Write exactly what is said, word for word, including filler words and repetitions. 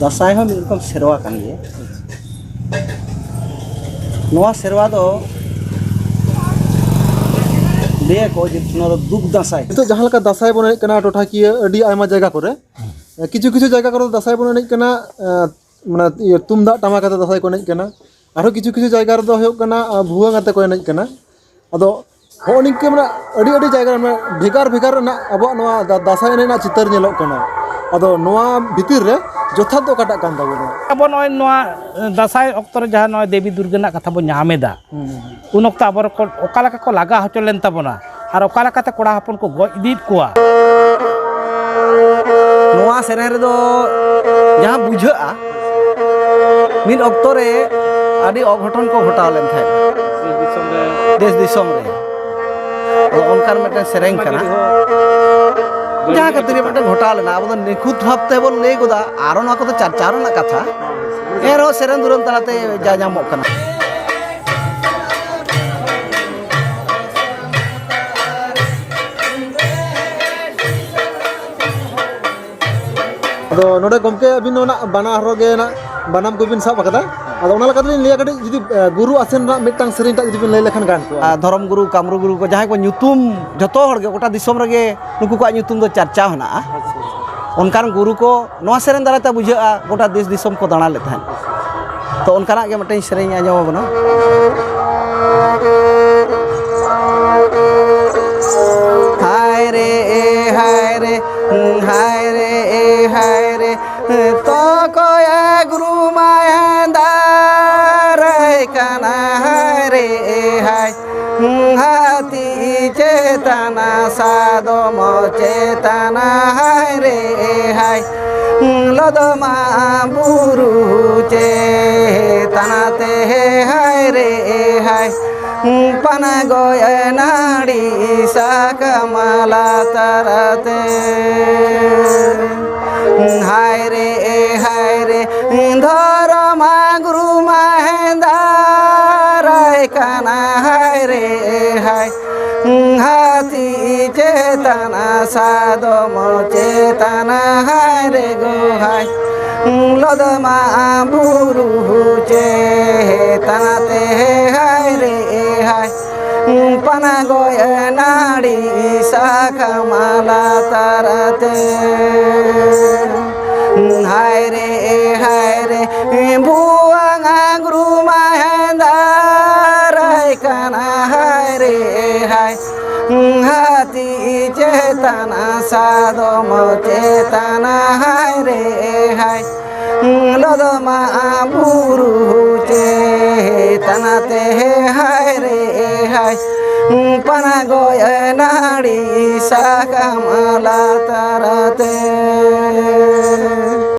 ᱫᱟᱸᱥᱟᱭ ᱦᱚᱸ ᱢᱤᱫ ᱨᱚᱠᱚᱢ ᱥᱮᱨᱣᱟ ᱠᱟᱱ ᱜᱮᱭᱟ᱾ ᱱᱚᱣᱟ ᱥᱮᱨᱣᱟ ᱫᱚ ᱞᱟᱹᱭᱟᱠᱚ ᱡᱮ ᱱᱚᱣᱟ ᱫᱚ ᱫᱩᱠ ᱫᱟᱸᱥᱟᱭ᱾ ᱱᱤᱛᱚᱜ ᱡᱟᱦᱟᱸ ᱞᱮᱠᱟ ᱫᱟᱸᱥᱟᱭ ᱵᱚᱱ ᱮᱱᱮᱡ ᱠᱟᱱᱟ ᱴᱚᱴᱷᱟᱠᱤᱭᱟᱹ ᱟᱹᱰᱤ ᱟᱭᱢᱟ ᱡᱟᱭᱜᱟ ᱠᱚᱨᱮ, ᱠᱤᱪᱷᱩ ᱠᱤᱪᱷᱩ ᱡᱟᱭᱜᱟ ᱠᱚᱨᱮ ᱫᱚ ᱫᱟᱸᱥᱟᱭ ᱵᱚᱱ ᱮᱱᱮᱡ ᱠᱟᱱᱟ, ᱮᱸ, ᱢᱟᱱᱮ ᱤᱭᱟᱹ ᱛᱩᱢᱫᱟᱜ ᱴᱟᱢᱟᱠ ᱟᱛᱮ ᱫᱟᱸᱥᱟᱭ ᱠᱚ ᱮᱱᱮᱡ ᱠᱟᱱᱟ᱾ ᱟᱨᱦᱚᱸ ᱠᱤᱪᱷᱩ ᱠᱤᱪᱷᱩ ᱡᱟᱭᱜᱟ ᱨᱮᱫᱚ ᱦᱩᱭᱩᱜ ᱠᱟᱱᱟ, ᱟᱸ, ᱵᱷᱩᱣᱟᱹᱝ ᱟᱛᱮ ᱠᱚ ᱮᱱᱮᱡ ᱠᱟᱱᱟ᱾ ᱟᱫᱚ ᱦᱚᱸᱜᱼᱚ ᱱᱤᱝᱠᱟᱹ ᱢᱟᱱᱮ ᱟᱹᱰᱤ ᱟᱹᱰᱤ ᱡᱟᱭᱜᱟ ᱨᱮ ᱢᱟᱱᱮ ᱵᱷᱮᱜᱟᱨ ᱵᱷᱮᱜᱟᱨ ᱨᱮᱱᱟᱜ ᱟᱵᱚᱣᱟᱜ ᱱᱚᱣᱟ ᱫᱟ-, ᱫᱟᱸᱥᱟᱭ ᱮᱱᱮᱡ ᱨᱮᱱᱟᱜ ᱪᱤᱛᱟᱹᱨ ᱧᱮᱞᱚᱜ ᱠᱟᱱᱟ᱾ ᱟᱫᱚ ᱱᱚᱣᱟ ᱵᱷᱤᱛᱤᱨ ᱨᱮ ᱡᱚᱛᱷᱟᱛ ᱫᱚ ᱚᱠᱟᱴᱟᱜ ᱠᱟᱱ ᱛᱟᱵᱚᱱᱟ? ᱟᱵᱚ ᱱᱚᱜᱼᱚᱭ ᱱᱚᱣᱟ ᱫᱟᱸᱥᱟᱭ ᱚᱠᱛᱚ ᱨᱮ ᱡᱟᱦᱟᱸ ᱱᱚᱜᱼᱚᱭ ᱫᱮᱵᱤ ᱫᱩᱨᱜᱟᱹ ᱨᱮᱱᱟᱜ ᱠᱟᱛᱷᱟ ᱵᱚᱱ ᱧᱟᱢ ᱮᱫᱟ, ᱦᱩᱸ᱾ ᱩᱱ ᱚᱠᱛᱚ ᱟᱵᱚ ᱠᱚ ᱚᱠᱟ ᱞᱮᱠᱟ ᱠᱚ ᱞᱟᱜᱟ ᱦᱚᱪᱚ ᱞᱮᱱ ᱛᱟᱵᱚᱱᱟ ᱟᱨ ᱚᱠᱟ ᱞᱮᱠᱟᱛᱮ ᱠᱚᱲᱟ ᱦᱚᱯᱚᱱ ᱠᱚ ᱜᱚᱡ ᱤᱫᱤᱭᱮᱫ ᱠᱚᱣᱟ᱾ ᱱᱚᱣᱟ ᱥᱮᱨᱮᱧ ᱨᱮᱫᱚ ᱡᱟᱦᱟᱸ ᱵᱩᱡᱷᱟᱹᱜᱼᱟ, ᱢᱤᱫ ᱚᱠᱛᱚ ᱨᱮ ᱟᱹᱰᱤ ᱚᱜᱷᱚᱴᱚᱱ ᱠᱚ ᱜᱷᱚᱴᱟᱣ ᱞᱮᱱ ᱛᱟᱦᱮᱸᱫ ᱫᱮᱥ ᱫᱤᱥᱚᱢ ᱨᱮ᱾ ᱟᱫᱚ ᱚᱱᱠᱟᱱ ᱢᱤᱫᱴᱮᱱ ᱥᱮᱨᱮᱧ ᱠᱟᱱᱟ, ᱡᱟᱦᱟᱸ ᱠᱷᱟᱹᱛᱤᱨ ᱜᱮ ᱢᱤᱫᱴᱮᱱ ᱜᱷᱚᱴᱟᱣ ᱞᱮᱱᱟ᱾ ᱟᱵᱚ ᱫᱚ ᱱᱤᱠᱷᱩᱛ ᱵᱷᱟᱵᱽ ᱛᱮᱵᱚᱱ ᱞᱟᱹᱭ ᱜᱚᱫᱟ, ᱟᱨᱚ ᱱᱚᱣᱟ ᱠᱚᱫᱚ ᱪᱟᱨᱪᱟᱣ ᱨᱮᱱᱟᱜ ᱠᱟᱛᱷᱟ, ᱮᱱ ᱨᱮᱦᱚᱸ ᱥᱮᱨᱮᱧ ᱫᱩᱨᱟᱹᱝ ᱛᱟᱞᱟᱛᱮ ᱡᱟ ᱧᱟᱢᱚᱜ ᱠᱟᱱᱟ᱾ ᱟᱫᱚ ᱱᱚᱰᱮ ᱜᱚᱢᱠᱮ ᱟᱹᱵᱤᱱ ᱫᱚ ᱱᱟᱜ ᱵᱟᱱᱟ ᱦᱚᱨᱚᱜ ᱜᱮ ᱱᱟᱜ ᱵᱟᱱᱟᱢ ᱠᱚᱵᱤᱱ ᱥᱟᱵ ᱟᱠᱟᱫᱟ᱾ ᱟᱫᱚ ᱚᱱᱟ ᱞᱮᱠᱟᱛᱮᱞᱤᱧ ᱞᱟᱹᱭᱟ ᱠᱟᱹᱴᱤᱡ ᱡᱩᱫᱤ, ᱮ, ᱜᱩᱨᱩ ᱟᱥᱮᱱ ᱨᱮᱱᱟᱜ ᱢᱤᱫᱴᱟᱝ ᱥᱮᱨᱮᱧ ᱴᱟᱜ ᱡᱩᱫᱤ ᱵᱤᱱ ᱞᱟᱹᱭ ᱞᱮᱠᱷᱟᱱ ᱜᱟᱱ ᱠᱚᱜᱼᱟ᱾ ᱟᱨ ᱫᱷᱚᱨᱚᱢ ᱜᱩᱨᱩ, ᱠᱟᱢᱨᱩ ᱜᱩᱨᱩ ᱠᱚ ᱡᱟᱦᱟᱸᱭ ᱠᱚ ᱧᱩᱛᱩᱢ ᱡᱷᱚᱛᱚ ᱦᱚᱲ ᱜᱮ ᱜᱚᱴᱟ ᱫᱤᱥᱚᱢ ᱨᱮᱜᱮ ᱱᱩᱠᱩ ᱠᱚᱣᱟᱜ ᱧᱩᱛᱩᱢ ᱫᱚ ᱪᱟᱨᱪᱟᱣ ᱦᱮᱱᱟᱜᱼᱟ᱾ ᱟᱪᱪᱷᱟ, ᱟᱪᱪᱷᱟ᱾ ᱚᱱᱠᱟᱱ ᱜᱩᱨᱩ ᱠᱚ ᱱᱚᱣᱟ ᱥᱮᱨᱮᱧ ᱫᱟᱨᱟᱭ ᱛᱮ ᱵᱩᱡᱷᱟᱹᱜᱼᱟ ᱜᱚᱴᱟ ᱫᱮᱥ ᱫᱤᱥᱚᱢ ᱠᱚ ᱫᱟᱬᱟ ᱞᱮᱫ ᱛᱟᱦᱮᱸᱫ᱾ ᱛᱚ ᱚᱱᱠᱟᱱᱟᱜ ᱜᱮ ᱢᱤᱫᱴᱮᱱ ᱥᱮᱨᱮᱧ ᱟᱸᱡᱚᱢ ᱟᱵᱚᱱᱟ᱾ ᱦᱟᱭ ᱨᱮ, ᱮ ᱦᱟᱭ ᱨᱮ, ᱦᱟᱭ ᱨᱮ, ᱮ ᱦᱟᱭ ᱨᱮ, ᱛᱚᱠᱚᱭᱟ ᱜᱩᱨᱩ ᱢᱟᱭᱟ ᱫᱟᱨᱟᱭ ᱠᱟᱱᱟ᱾ ᱦᱟᱭ ᱨᱮ, ᱮ ᱦᱟᱭ, ᱦᱟᱹᱛᱤ ᱪᱮᱛᱟᱱᱟ ᱥᱟᱫᱚᱢ ᱪᱮᱛᱟᱱᱟ᱾ ᱦᱟᱭ ᱨᱮ, ᱮ ᱦᱟᱭ, ᱞᱚᱫᱚᱢᱟ ᱵᱩᱨᱩ ᱪᱮᱛᱟᱱᱟ ᱛᱮ᱾ ᱦᱟᱭ ᱨᱮ, ᱮ ᱦᱟᱭ, ᱯᱟᱱᱟᱜᱚᱭ ᱱᱟᱹᱲᱤ ᱥᱟᱠᱟᱢ ᱞᱟᱛᱟᱨ ᱛᱮ᱾ ᱦᱟᱭ ᱨᱮ, ᱦᱟᱭ ᱨᱮ, ᱫᱷᱚᱨᱚᱢ ᱜᱩᱨᱩ ᱢᱟ ᱦᱮᱸᱫᱟᱨᱟᱭ ᱠᱟᱱᱟ, ᱦᱟᱭ ᱨᱮ, ᱦᱟᱭ᱾ ᱦᱟᱹᱛᱤ ᱪᱮᱛᱟᱱ ᱥᱟᱫᱚᱢ ᱪᱮᱛᱟᱱ, ᱦᱟᱭ ᱨᱮ ᱜᱚ ᱦᱟᱭ᱾ ᱞᱚᱫᱚᱢᱟ ᱵᱩᱨᱩ ᱪᱮᱛᱟᱱ ᱛᱮ, ᱦᱟᱭ ᱨᱮ ᱦᱟᱭ᱾ ᱯᱟᱱᱟᱜᱚᱭ ᱱᱟᱹᱲᱤ ᱥᱟᱠᱟᱢ ᱞᱟᱛᱟᱨ ᱛᱮ᱾ ᱦᱟᱭ ᱨᱮ, ᱦᱟᱭ ᱨᱮ, ᱵᱷᱩᱣᱟᱹᱝ ᱜᱩᱨᱩ ᱢᱟ ᱦᱮᱸᱫᱟᱨᱟᱭ ᱠᱟᱱᱟ, ᱦᱟᱭ ᱨᱮ, ᱦᱟᱭ᱾ ᱦᱟᱹᱛᱤ ᱪᱮᱛᱟᱱ, ᱥᱟᱫᱚᱢ ᱪᱮᱛᱟᱱ, ᱦᱟᱭ ᱨᱮ, ᱦᱟᱭ᱾ ᱞᱚᱫᱚᱢᱟ ᱵᱩᱨᱩ ᱪᱮᱛᱟᱱ ᱛᱮ, ᱦᱟᱭ ᱨᱮ, ᱦᱟᱭ᱾ ᱯᱟᱱᱟᱜᱚᱭ ᱱᱟᱹᱲᱤ ᱥᱟᱠᱟᱢ ᱞᱟᱛᱟᱨ ᱛᱮ᱾